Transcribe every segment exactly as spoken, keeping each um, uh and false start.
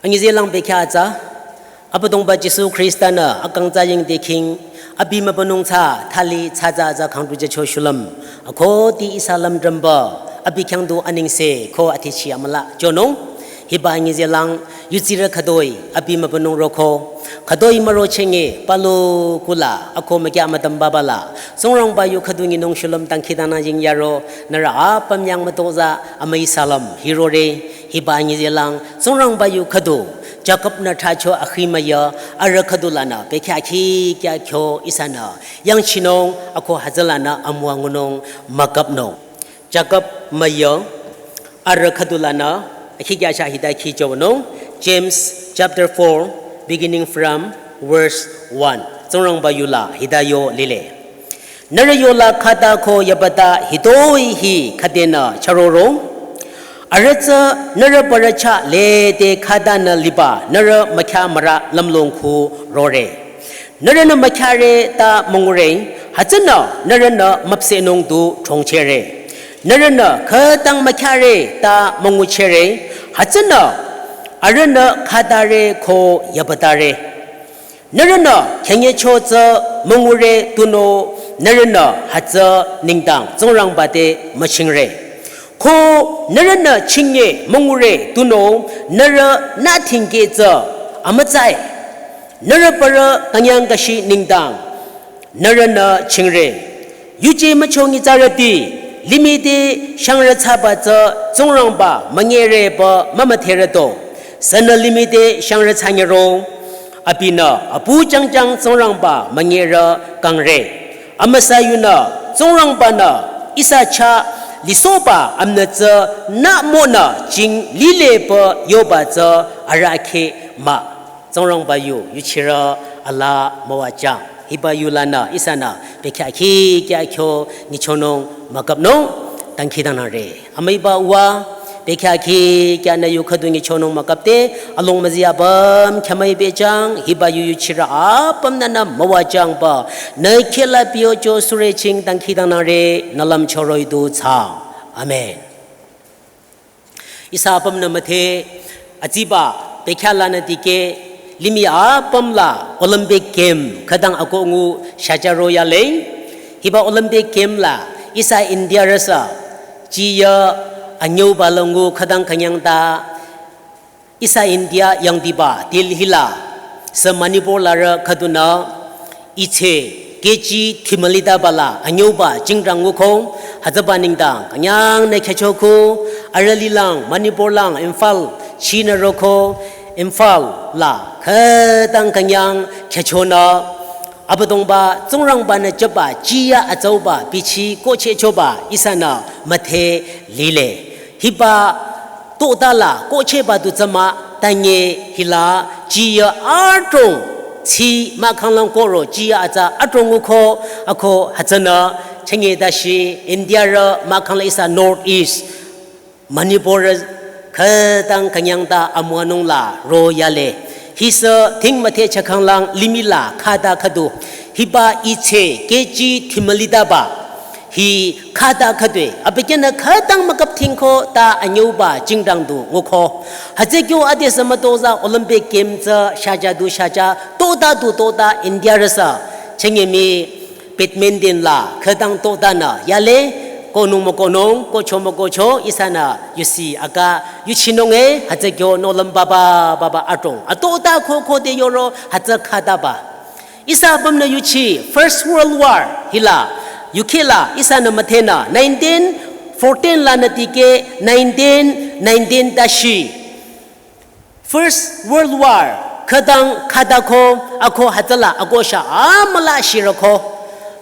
Anyi zehlang bekhyah atsa, Abüdongba Jisu Khrista-nü akang tsa ying dekhing, abi mübünung tsa thali tsa tsa tsa khangtu jücho shulüm, akhoti ihsa lümdrümba, abi khyang du anengse ko athichi amüla jünung, hiba anyi zehlang, yutsirü khütoi, abi mübünung roko, khütoi müro chenge, palu kula, ako mükya müdümba bala, Tsingrangba yu khüdu nyinung shulüm dangkhidangnang ying yaro, nührü apüm yang mütozah, amüi salam, hirore, hiba anyi zehlang, Tsingrangba yu khüdu, Jakob-nü thracho akhi müya, arüh khüdu lanü, bekhyah khikya kyo ihsanü, yangchinung, ako hütsülanü amüwa ngunung, müküpnung. Jakob müya, arüh khüdu lanü, akhikya sha hita khichonung, James chapter four, beginning from verse one. Tsingrangba yula, hita yo lile. Nührü yola khata ko yabata hitoi hi khadenü chürorong. Arüh tsü nührü parü chah lede khatanü liba nührü mükya mürü lümlong khu rore. Nührünü mükyare ta müngure, hütsünü nührünü müpsehnung du chongchere. Nührünü khütang mükyare ta münguchere, hütsünü arühnü khatare ko yabatare. Nührünü khenyecho tsü müngure tunüo nührünü hütsü nengdang Tsingrangba te müchingre. Ko nührünü chinge müngure tunüo nührünü thingke tsü amütsa-i. Nührü parü künyang kashi nengdang nührünü chingre. Yuje mücho nyitsarüti, limih te shangrü thsaba tsü Tsingrangba münyerepü mümüdherüto. Sünü limih te shangrü thsanyero. Abinü apu jangjang Tsingrangba münyerü kangre. Amüsa yunü Tsingrangba-nü ihsa chah lisohba amünü tsü nü monü jing lilepü yoba tsü arahkheh mah. Tsingrangba yu, yuchirü alaa müwajüng. Hiba yulanü, ihsanü, bekhyah khikya kyo nyichonung müküpnung, dangkhidangnangre. Amüiba Uwa, bekhyah khikya nü yu khüdu nyichonung müküpde, along müzi apüm khyamüi bejüng, hiba yu yuchirü apümnü nü müwajüngba, nü khehla pehcho sürüching dangkhidangnangre, nü lümcho roh-i du thsaang. Amen. Ihsa apümnü müdhe atsiba bekhyah lanü dikeh limih apüm la Olympic Game khütang akoh ngu shajüro yale. Hiba Olympic Game la ihsa Indiarüsü chiya anyüuba la ngu khütang künyang ta ihsa India yangdiba Delhi la sü Manipur larü khüdunü iche kechi thimülitaba la anyüuba jingdang nguko, hütsüba nengdang künyangnü khyüchoko, arüh lilang Manipur lang Imphal chinü roko, Imphal la khütang künyang khyüchonü, Abüdongba Tsingrangba-nü jüba chiya atsauba bichi kohchehchoba ihsanü müdhe lile. Hiba totala kohchehba du tsü mah, tanye hila chiya adrong, tsi mahkhang lang kohro chiya atsa adrong nguko, ako hütsünü chünye tashi Indiarü mahkhang la ihsa North East, Manipurrü khütang künyang ta amüwanung la ro yale. Hisü thing müdhe chakhang lang limih la khata khüdu. Hiba iche kechi thimülitaba. Hi khata khüdue, abükyünü khütang müküp thingko ta anyüuba jingdang du nguko. Hütsü kyo adesü mütozah Olympic Game tsü shajü du shajü, tota du tota Indiarüsü. Chünye mii badminton la khütang totanü yale, kohnung mükohnung, kohcho mükohcho, ihsanü yusi aka yuchinung-e, hütsü kyo nohlüm baba baba adrong. Atota kho kho de yoro, hütsü khataba. Ihsa apümnü yuchi First World War hila, U K la, ihsanü müdhenü nineteen fourteen lanü dikeh nineteen nineteen tashi. First World War khütang khatako, ako hütsüla akohsha amüla shiroko.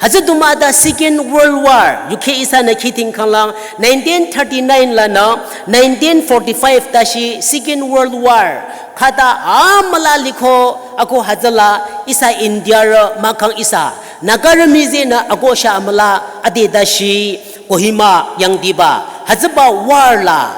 Hütsü du mah ta Second World War, U K ihsanü khiting khanglang nineteen thirty-nine lanü nineteen forty-five tashi Second World War khata amüla liko, ako hütsüla ihsa Indiarü mahkhang ihsa Nagarü mizinü akohsha amüla ade tashi Kohima yangdiba, hütsüba war la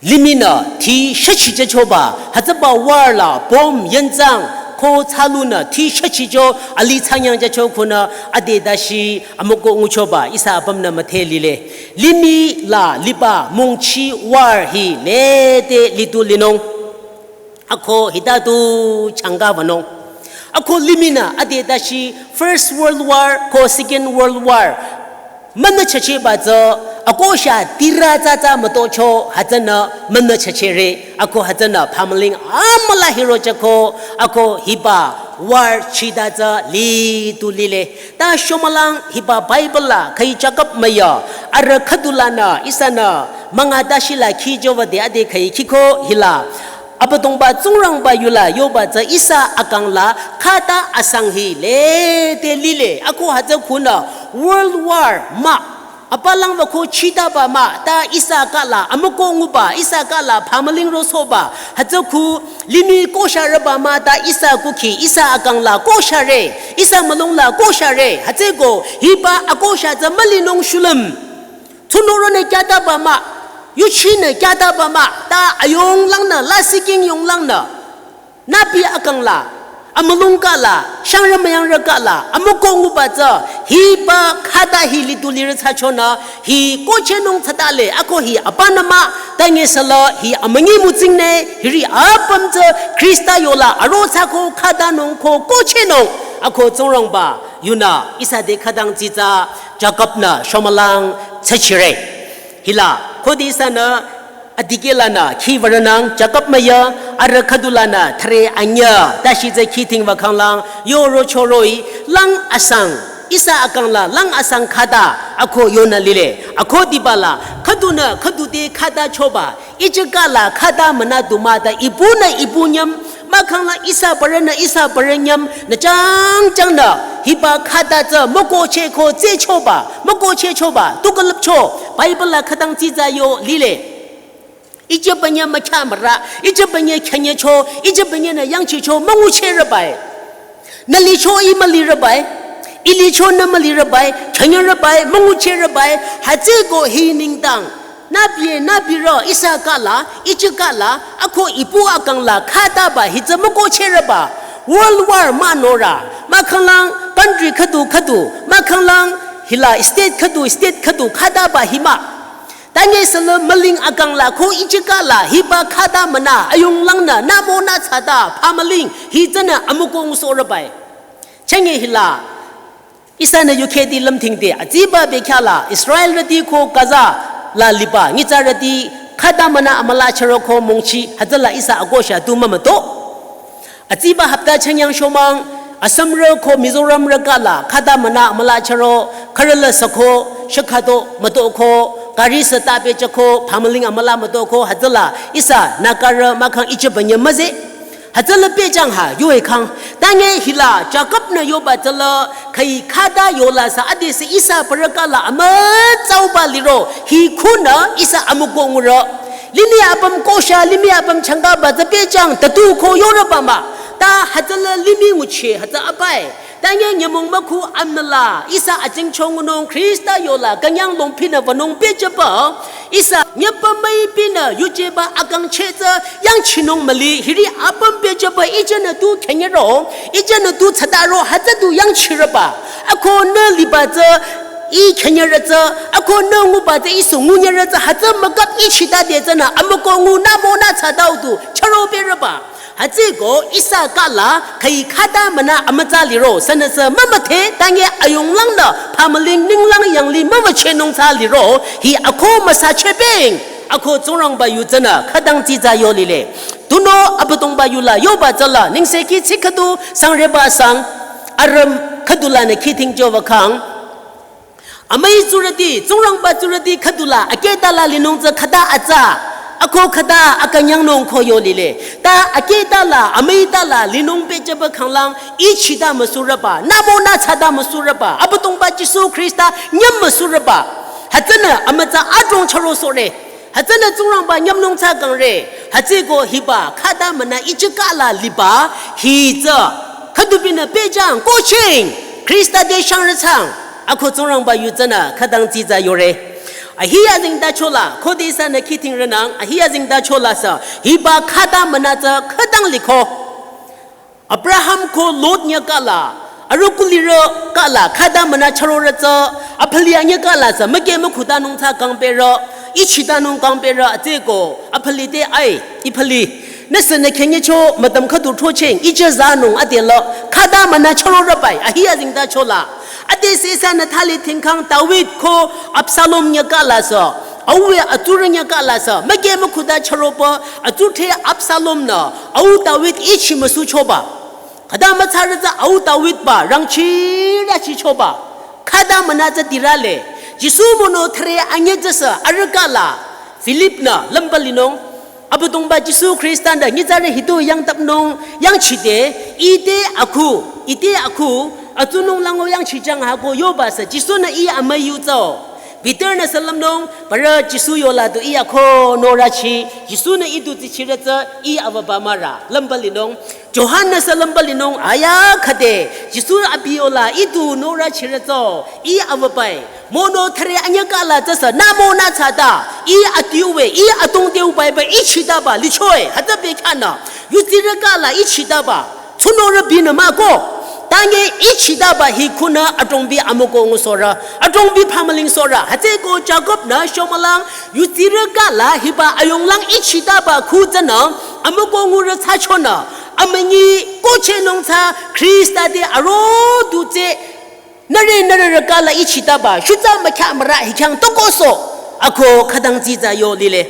limihnü thi shüchichehchoba, hütsüba war la bomb yenzang ko thsalunü thi shüchicho alih thsangyangjücho khunü ade tashi amükoh nguchoba ihsa apümnü müdhe lile. Limih la liba mungchi war hi lede litu linung. Ako hita tu changka wünung. Ako limih nü ade tashi First World War ko Second World War münü chacheba tsü akosha tira tsatsa mütocho hütsünü münü chachehre. Ako hütsünü phamüling amüla hirochako ako hiba war chita tsü li tu lile. Ta shomülang hiba Bible la khüi Jakob müyü arüh khüdulanü ihsanü münga tashi la khijo wüde ade khüi khiko hila. Abüdongba Tsingrangba yula yoba tsü ihsa akang la khüta asang hi lete lile. Ako hütsü khunü World War mah. Apalang wüko chitaba mah ta ihsa kala amüko nguba, ihsa kala phamüling rosohba. Hütsü khu limih koshareba mah ta ihsa kukhi, ihsa akang la koshare, ihsa mülung la koshare. Hütsüko hiba akosha tsü mülinung shulüm. Tsunoronü kyataba mah, yuchinü kyataba mah, ta ayonglangnü, lasiking yonglangnü. Napi akang la, amülung kala, shangrü müyangrü kala, amüko nguba tsü, hiba khüta hi litu lirü tsachonü, hi kochehnung tsatale, ako hi apanü mah, ta nge sala, hi amünyi mütsingne, hiri apüm tsü, Khrista yola, aro tsako khütanung ko kochehnung, ako Tsingrangba, yunü, ihsa te khütang tsitsa, Jakob nü, shomülang, tsachire. Hila, khode ihsanü, adikehlanü, khi würünang, Jakob müyü, arüh khüdulanü, thüre anyü, tashi tsü khi ting wükhanglang, yoro choroi, lang asang, ihsa akang la, lang asang khüta, ako yonü lile, ako diba la, khüdunü, khüdu te khüta choba, ichikala, khüta münü du mah ta, ipunü, ipu nyüm, mahkhang la ihsa parünü, ihsa parü nyüm, nü chang changnü, hiba khüta tsü, mükocheh ko tsehchoba, mükocheh choba, tu külüpcho, Bible la khütang tsitsa yo lile. Ichü bünye mükhya mürü, ichü bünye khenyecho, ichü bünye nü yangchicho, münguchehrebai. Nü licho i mülirübai, i licho nü mülirübai, khenyerübai, münguchehrebai, hütsüko hi nengdang. Nü pie, nü pirü, ihsa kala, ichikala, ako ipu akang la, khütaba, hitsü mükochehreba. World War mah norü, mahkhanglang, country khüdu khüdu, mahkhanglang, hila, state khüdu, state khüdu, khütaba, hi mah. Ta nge sala müling akang la ko ichikala hiba khüta münü ayonglangnü nümonü tsata phamüling hitsünü amüko ngusohrebai. Chenge hila ihsanü yukheti lümthingte atsiba bekhyah la Israelrüti ko Gaza la liba nyitsarüti khüta münü amüla chüro ko mongchi hütsüla ihsa akosha tu mümüto. Atsiba hapta chanyang shomang, Assamrü ko Mizoramrü kala, khüta münü amüla chüro, khürüla sako, shakhato, mütoko, gari sata pehchako, phamüling amüla mütoko, hütsüla, ihsa, Nagarü, mahkhang ichü bünye müze. Hütsüla pehchang ha, yoe khang. Ta nge hila, Jakob nü yoba tsüla, khüi khüta yola sü adesü ihsa parü kala, amütsauba liro, hi khunü, ihsa amüko nguro. Limih apüm kosha, limih apüm changkaba tsü pehchang, tatu ko yorüba mah. Ta hütsüla limih nguchi, hütsü apai. Ta nge nyümong mükhu amnala, ihsa ajingcho ngunung Khrista yola, künyang longpinü wünung pehchaba. Ihsa, nyüpa müipinü, yujeba akang cheh tsü, yangchinung müli, hiri apüm pehchaba, ichünü tu khenyero, ichünü tu tsataro, hütsü tu yangchirüba. Ako nü liba tsü, i khenyerü tsü, ako nü nguba tsü, i su ngunyerü tsü, hütsü mükap ichita de tsünü, amüko ngu nümonü tsatao tu, chüro perüba. Hütsüko ihsa kala, khüi khüta münü amütsa liro, sünüsü mümüthe, ta nge ayonglangnü, phamüling ninglang yangli mümüchehnung tsü liro, hi ako müsachehpeng, ako Tsingrangba yu tsünü, khütang tsitsa yo lile. Tunüo Abüdongba yula, yoba tsüla, nengsekhi tsi khüdu, sangreba sang, arüm khüdulanü khithing joba khang, amüi tsurüti, Tsingrangba tsurüti khüdula, akehtala linung tsü khüta atsa, ako khüta akünyangnung ko yo lile. Ta akehtala, amüitala linung pehchaba khanglang, ichita müsurüba, nümonü tsata müsurüba, Abüdongba Jisu Khrista nyüm müsurüba. Hütsünü amütsa adrong chüro sohre. Hütsünü Tsingrangba nyümnung tsü kangre. Hütsüko hiba, khüta münü ichikala liba, hi tsü. Khüdubinü pehchang, kocheng. Khrista te shangrü tsang. Ako Tsingrangba yu tsünü khütang tsitsa yore. Ahi azengtachola, khode ihsanü khithing rünang, ahi azengtachola sü, hiba khüta münü tsü khütang liko. Abraham ko Lot nyü kala, arüh kulirü kala, khüta münü chürorü tsü, aphali anyü kala sü, müke mükhutanung tsü kangperü, ichitanung kangperü, atsüko, aphali te ai, iphali. Nüsünü khenyecho mütam khüdu throcheng, ije zanung adela, khüta münü chürorübai, ahi azingda chola. Ade sesa nü thali thingkhang David ko Absalom nyaka la sü, awe atsurü nyaka la sü, müke mükhuda chüroba, atsuthe Absalom nü, au David ichi müsuchoba. Khüta mütsarütsü au David ba, rangchirü chichoba. Khüta münü tsü tirale, Jisu mono thre anyetsüsü, arüka la, Philip nü, lümba linung, Abüdongba Jisu Khrista nü nyitsarü hito yangtapnung yangchide, ite akhu, ite akhu, atsunung lango yangchijang hako yoba sü Jisu nü i amüyu tsao. Peter nü sü lümnung, parü Jisu yola du i akho norüchi, Jisu nü i du tsichirü tsü i avaba mara, lümba linung. Johan nü sü lümba linung, aya khüde, Jisu abi yola i du norüchirü tsao, i avabai. Mono thre anyaka la tsüsü, nü monü tsata, i atiuwe, i atungteu bai ba, i chitaba, lichoe, hütsü bekhanü, yutsirü ka la i chitaba, tsunorü binü mah ko, tange i chitaba hi khunü adrongbi amüko ngusohrü, adrongbi phamüling sohrü, hütsüko Jakob nü shomülang, yutsirü ka la hiba ayonglang i chitaba khu tsünü, amüko ngurü tsü chonü, amünyi kohchehnung tsü Khrista te aro du tsü, nüre nürürü ka la i chitaba, shutsa mükya mürü hi khyang tokoso, akho khütang tsitsa yo lile.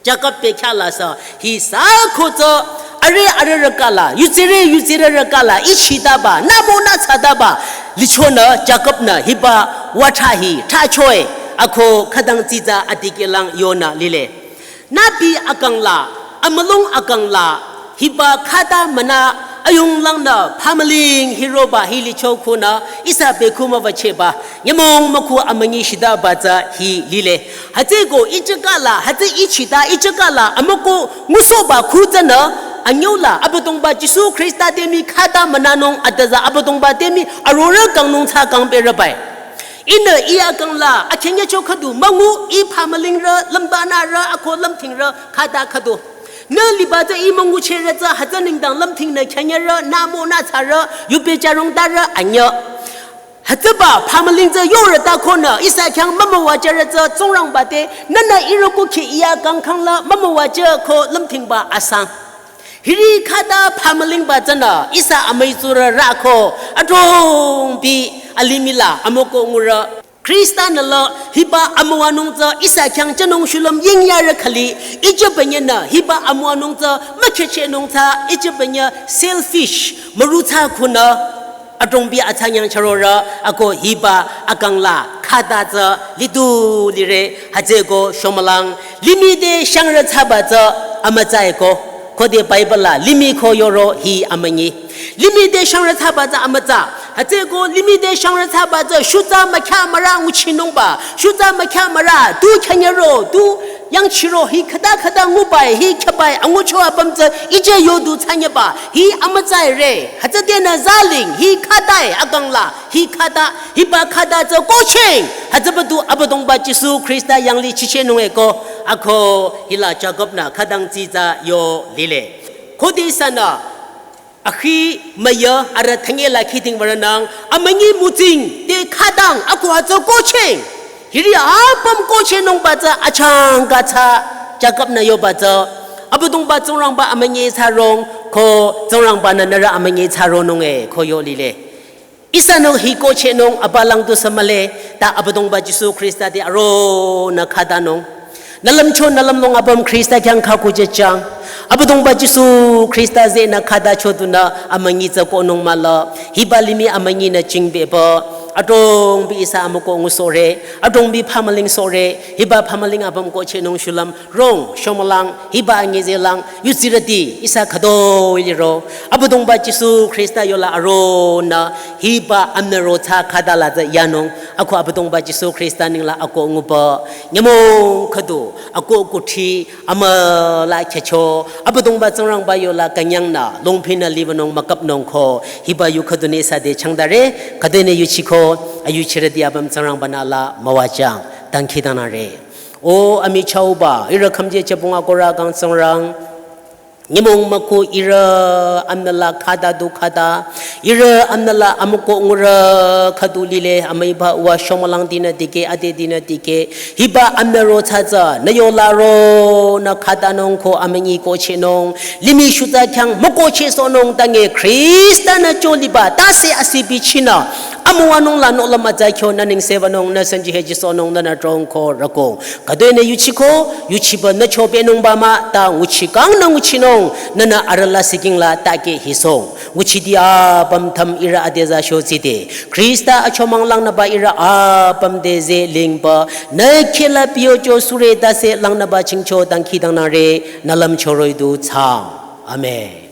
Jakob bekha la sü, hi sü kho tsü, are arürü ka la, yutsirü yutsirürü ka la, i chitaba, nü monü tsataba, lichonü Jakob nü hiba watha hi, thachoe, akho khütang tsitsa adikehlang yonü lile. Nübi akang la, amülung akang la, hiba khüta münü ayonglang nü phamüling hiroba hi licho khunü ihsa bekhu müwacheba, nyümong mükhu amünyi shitaba tsü hi lile. Hütsüko i chaka la, hütsü i chita i chaka la, amüko ngusohba khu tsünü, anyüla, Abüdongba Jisu Khrista te mii khüta mününung atüza Abüdongba te mii arorüh kangnung tsü kangperübai. Ihnü i akang la, akhenyecho khüdu, müngu i phamülingrü, lümbanürü, akho lümthingrü, khüta khüdu. Nü liba tsü i münguchehrü tsü, hütsü nengdang lümthingnü khenyerü, nü monü tsarü, yupe charong tarü, anyü. Hütsüba, phamüling tsü yorü ta khonü, ihsa khyang mümüwajürü tsü, Tsingrangba te, nünü ihrü kukhi i akang khang la, mümüwajü ko lümthingba asang. Hiri khüta phamülingba tsünü, ihsa amüitsurü rako, adrongbi alimih la, amüko ngurü. Khrista nü la, hiba amüwanung tsü, ihsa khyang jünung shulüm yingyarü khali, ije benye nü, hiba amüwanung tsü, mükhechehnung tsü, ije benye selfish, müru tsü khunü, adrongbi atsanyang chürorü, ako hiba akang la, khüta tsü, lidu lire, hütsüko shomülang, limih te shangrü thsaba tsü, amütsa eko. Khode Bible la, limih ko yoro hi amünyi. Limih te shangrü thsaba tsü amütsa. Hütsüko limih te shangrü thsaba tsü shutsa mükya mürü nguchinungba. Shutsa mükya mürü, tu khenyero, tu yangchiro, hi khüta khüta ngubai, hi khebai, angucho apüm tsü, ije yodu tsanyeba, hi amütsa re. Hütsü tenü zaling, hi khütae, akang la. Hi khüta, hiba khüta tsü kohcheng. Hütsübadu Abüdongba Jisu Khrista yanglichichehnung eko. Ako hila Jakob nü khütang tsitsa yo lile. Khode ihsanü, akhi müya arüh thanye la khiding würünang, amünyi mütsing, te khütang, ako hütsü kohcheng. Hiri apüm kohchehnungba tsü achangka tsü, Jakob nü yoba tsü. Abüdongba Tsingrangba amünyi tsürong, ko Tsingrangba nü nührü amünyi tsüronung e, ko yo lile. Ihsanü hi kohchehnung abalang tu sü mühle, ta Abüdongba Jisu Khrista te aronü khütanung. Nü lümcho nü lümlong apüm Khrista khyang khakujechang. Abüdongba Jisu Khrista zehnü khütacho tunü amünyi tsü kohnung mahla. Hiba limih amünyi nü chingbeba. Adrongbi ihsa amüko ngusohre. Adrongbi phamüling sohre. Hiba phamüling apüm kohchehnung shulüm. Rong, shomülang, hiba anyi zelang, yutsirüti, ihsa khütoi liro. Abüdongba Jisu Khrista yola aronü, hiba amnüro tsü khüta la tsü yanung. Ako Abüdongba Jisu Khrista ningla ako nguba. Nyümong khüdu, ako kuthsi, amüla khecho. Abüdongba Tsingrangba yola künyangnü, longphinü libanung müküpnung ko. Hiba yu khüdu nü ihsa te changdare, khüdu nü yuchiko, ayuchirüti apüm Tsingrangba nü la müwajang. Dangkhidangnangre. O amichahba, ihrü khümje chepung akohrü kang Tsingrang. Nyümong müko ihrü amüla khata du khata, ihrü amüla amüko ngurü khüdu lile, amüiba uwa shomülang dinü dikeh, ade dinü dikeh, hiba amüro tsatsa, nü yola ronü khatanung ko amünyi kohchehnung, limih shutsa khyang mükohchehsohnung tange Khrista-nü cho liba, tase asi bichinü, amüwanung la nohlüm atsa kyo nü nengse wünung, nü sanji hejisohnung, nünü trong ko rükong. Khütoi nü yuchiko, yuchiba nü cho pehnungba mah, ta nguchi kang nü nguchinung, nünü arüh la siking la takeh hisohng. Nguchiti apüm tham ihrü adeza sho tside. Khrista achomang langnüba ihrü apüm te ze lingba, nü khehla piyo cho sure tase langnüba chingcho dangkhidangnangre, nü lümcho roh-i du thsaang. Amen.